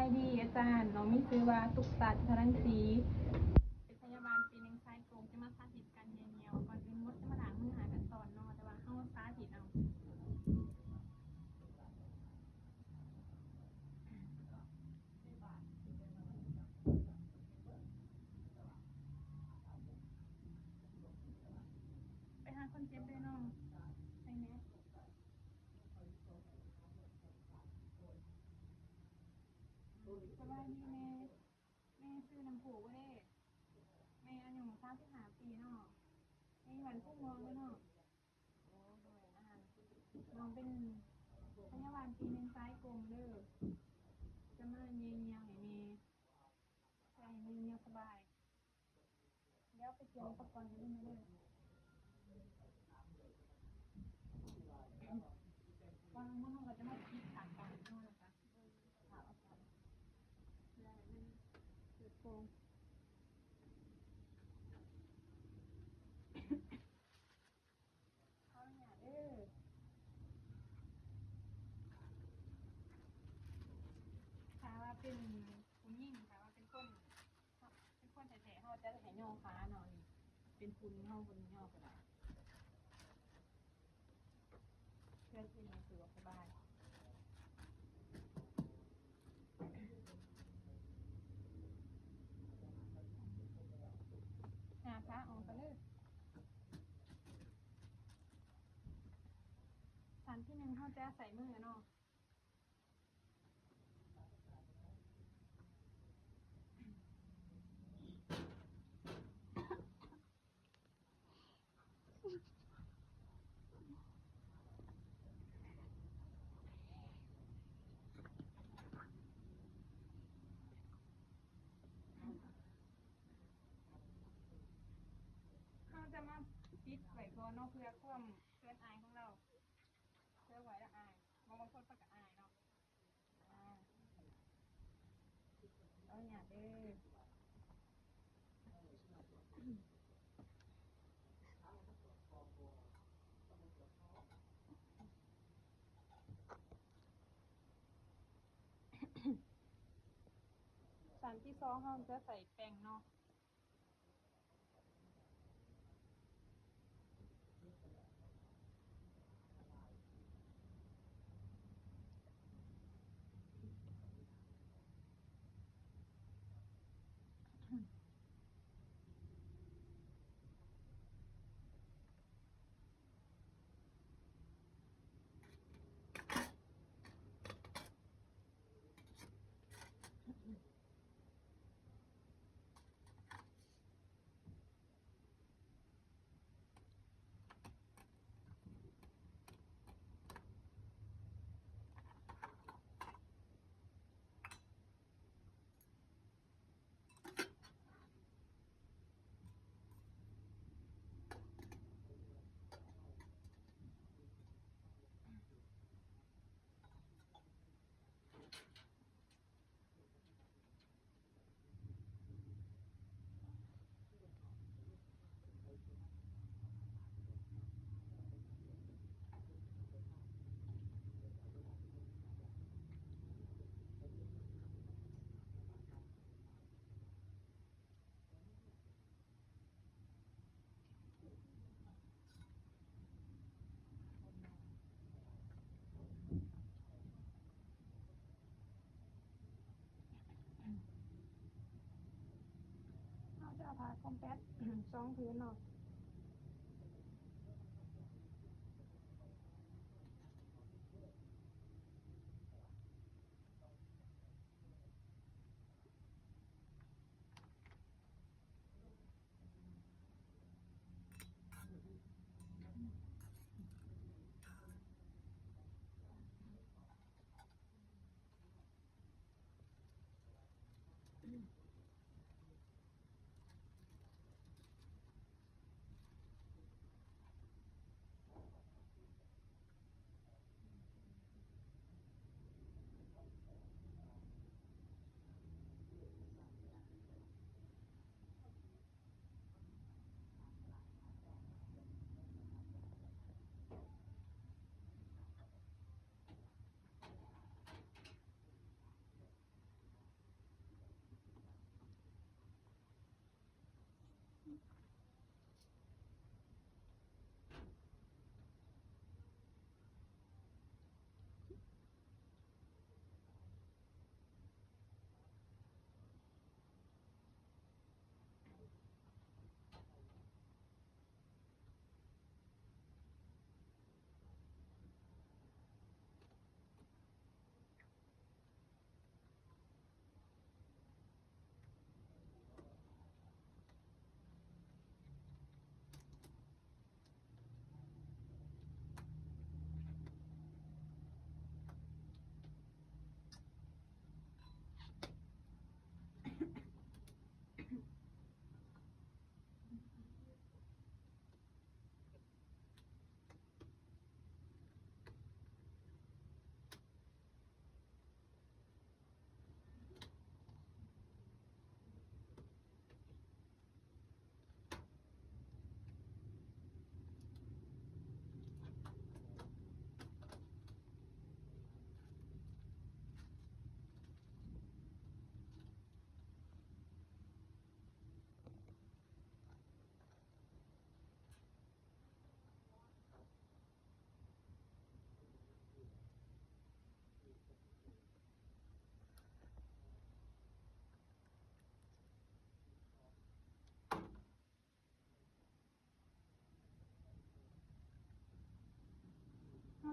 ສະບາຍດີອາຈານ, ນ້ອງມີຊື່ວ່າ ຕຸກຕະ ທະລັນສີ ເປັນພະຍາບານປີໜຶ່ງ ສາຍກົງ. ຈະມາສາທິດການຍ່ອງຍ່ຽວ. ກ່ອນອື່ນໝົດຈະມາລ້າງມືຫ້າຂັ້ນຕອນເນາະ, ແຕ່ວ່າເຮົາສາທິດເອົາ. ໄປຫາຄົນເຈັບເດີນ້ອງ. ໃສ່ແມສ. ສະບາຍດີແມ່. ແມ່ຊື່ນ້ຳພຸເດ້. ແມ່ອາຍຸສາມສິບຫ້າປີເນາະ. ແມ່ຢູ່ບ້ານພູມ່ວງເດີນ້ອງ. ໂດຍ ອ່າ ນ້ອງເປັນພະຍາບານປີໜຶ່ງ ສາຍກົງເດີ. ຈະມາຍ່ອງຍ່ຽວໃຫ້ແມ່ ເພື່ອໃຫ້ແມ່ຍ່ອງສະບາຍ. ດຽວໄປກຽມອຸປະກອນກັນເລີຍເດີ. ກ່ອນອື່ນເຮົາກໍຈະມາຕິດຂາກອອກເນາະ ແລ້ວກໍເບິ່ງຂາອອກກ່ອນ ເພື່ອໃຫ້ມັນຖືກໂປ່ງ. ຂໍອະນຸຍາດເດີ. ຖ້າວ່າເປັນຜູ້ຍິງ ຖ້າວ່າເປັນຄົນ ເປັນຄົນແທ້ໆ ເຮົາຈະໃຫ້ຍໍຂາເນາະ. ນີ້ເປັນຜູ້ຍິງ ເຮົາບໍ່ຍໍກໍໄດ້ ເພື່ອທີ່ໃຫ້ສະດວກສະບາຍ. ຫາຂາອອກກັນເລີຍ. ຂັ້ນທີໜຶ່ງ ເຮົາຈະໃຊ້ມືເນາະ. ເຮົາຈະມາປິດໄວ້ກ່ອນເນາະ ເພື່ອຄວາມເຂີນອາຍຂອງລາວ. ເຊື່ອໄວ້ລະອາຍ. ບາງຄົນເພິ່ນກໍອາຍເນາະ. ອ່າ ເອົາຫຍັງເດີ. ຂັ້ນທີສອງ ເຮົາຈະໃສ່ແປ້ງເນາະ. ເຮົາຈະເອົາຜ້າຄອມແພັດສອງຜືນເນາະ. ອືມ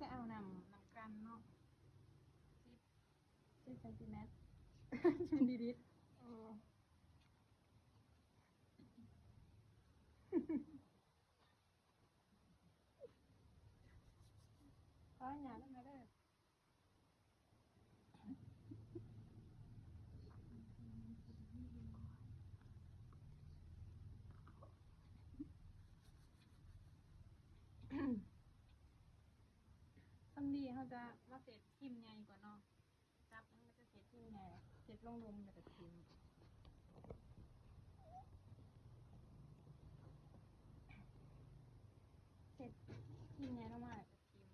ຈະເອົານ້ຳ ນ້ຳກັ່ນເນາະ ສິບ ສິບເຊັນຕີແມັດ ເຊັນຕີລິດ ເອີ ຂໍອະນຸຍາດນຳເດີ. ສ່ຳນີ້ເຮົາຈະມາເຊັດພິມໃຫຍ່ກ່ອນເນາະ. ຈັບ ເຮົາຈະເຊັດພິມໃຫຍ່ ເຊັດລົງລຸ່ມແລ້ວກໍຖິ້ມ ເຊັດພິມໃຫຍ່ລົງມາແລ້ວກໍຖິ້ມ.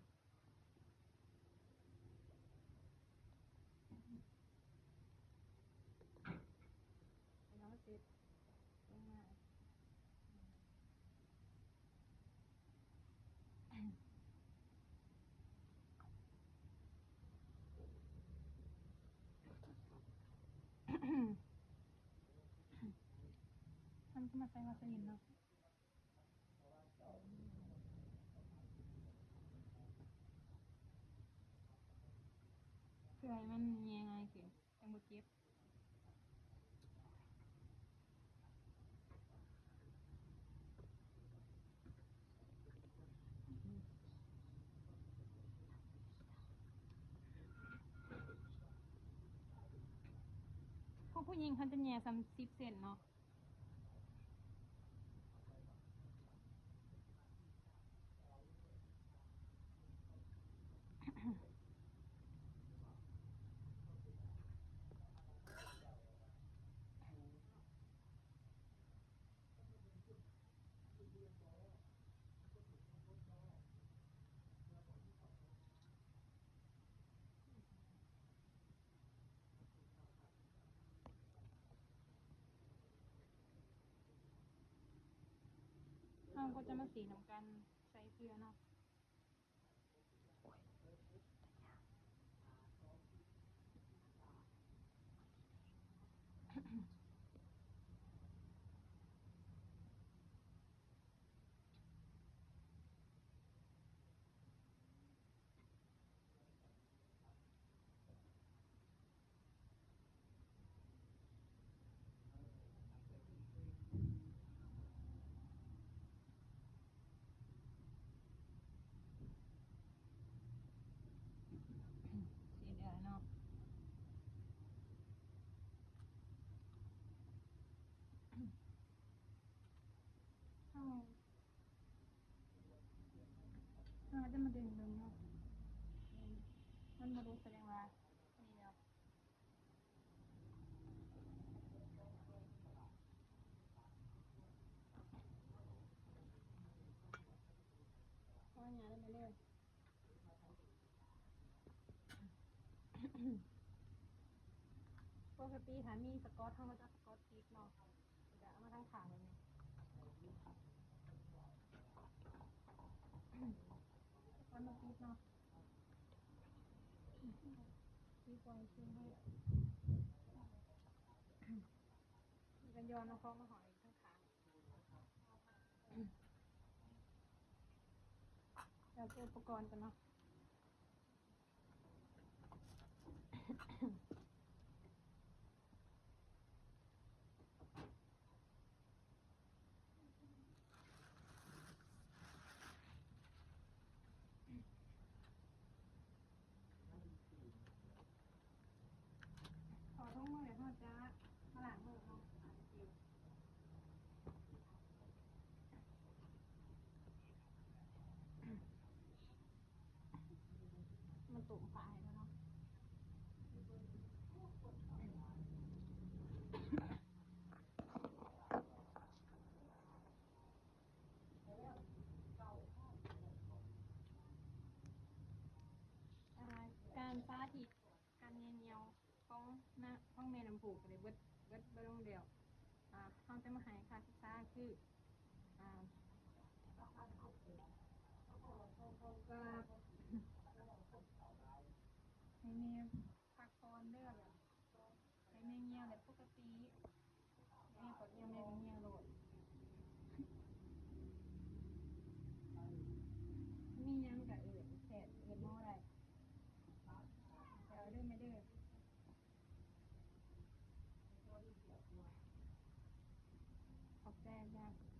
ເຮົາເຊັດລົງມາ ເຮົາຈະມາໃສ່ວາສະລີນເນາະ ເພື່ອໃຫ້ມັນແຍ່ງ່າຍຂຶ້ນ ຈັ່ງບໍ່ເຈັບ. ຂອງຜູ້ຍິງເຂົາຈະແຍ່ສ່ຳສິບເຊັນເນາະ. ເຮົາກໍຈະມາສີນຳກັນໃສ່ເທື່ອເນາະ. ສີເຫຼືອງເນາະ ເຮົາ ເຮົາຈະມາດຶງເບິ່ງເນາະ ມັນບໍ່ຫຼຸດ ສະແດງວ່າ ນີ້ແລ້ວ ຂໍອະນຸຍາດໄດ້ແມ່ເດີ. ປົກກະຕິຖ້າມີສະກອດ ເຮົາກໍຈະສະກອດຕິດເນາະ ແລ້ວກໍເອົາມາທາງຂ້າງແບບນີ້ ສະກອດມາຕິດເນາະ ຕິດໄວ້ຄືໃຫ້ ແລ້ວກໍຢ່ອນເອົາຂອງມາຫ້ອຍທາງຂ້າງ. ແລ້ວເກັບອຸປະກອນກັນເນາະ ຂໍຖົງມື ແລ້ວເຮົາຈະມາລ້າງມືເນາະ ມາຕົ້ມປາໃຫ້ແລ້ວເນາະ ອ່າ ການສາທິດການແຍ່ຍ່ຽວຂອງນະ ຂອງແມ່ນ້ຳພຸກໍໄດ້ເບິດ ເບິດລົງແລ້ວ. ອ່າ ເຮົາຈະມາໃຫ້ຄ່າສຶກສາຄື ອ່າ ກະໃຫ້ແມ່ພັກຜ່ອນເດີ ແບບ ໃຫ້ແມ່ຍ່ຽວແບບປົກກະຕິ ແມ່ປວດຍ່ຽວ ແມ່ກໍຍ່ຽວລົ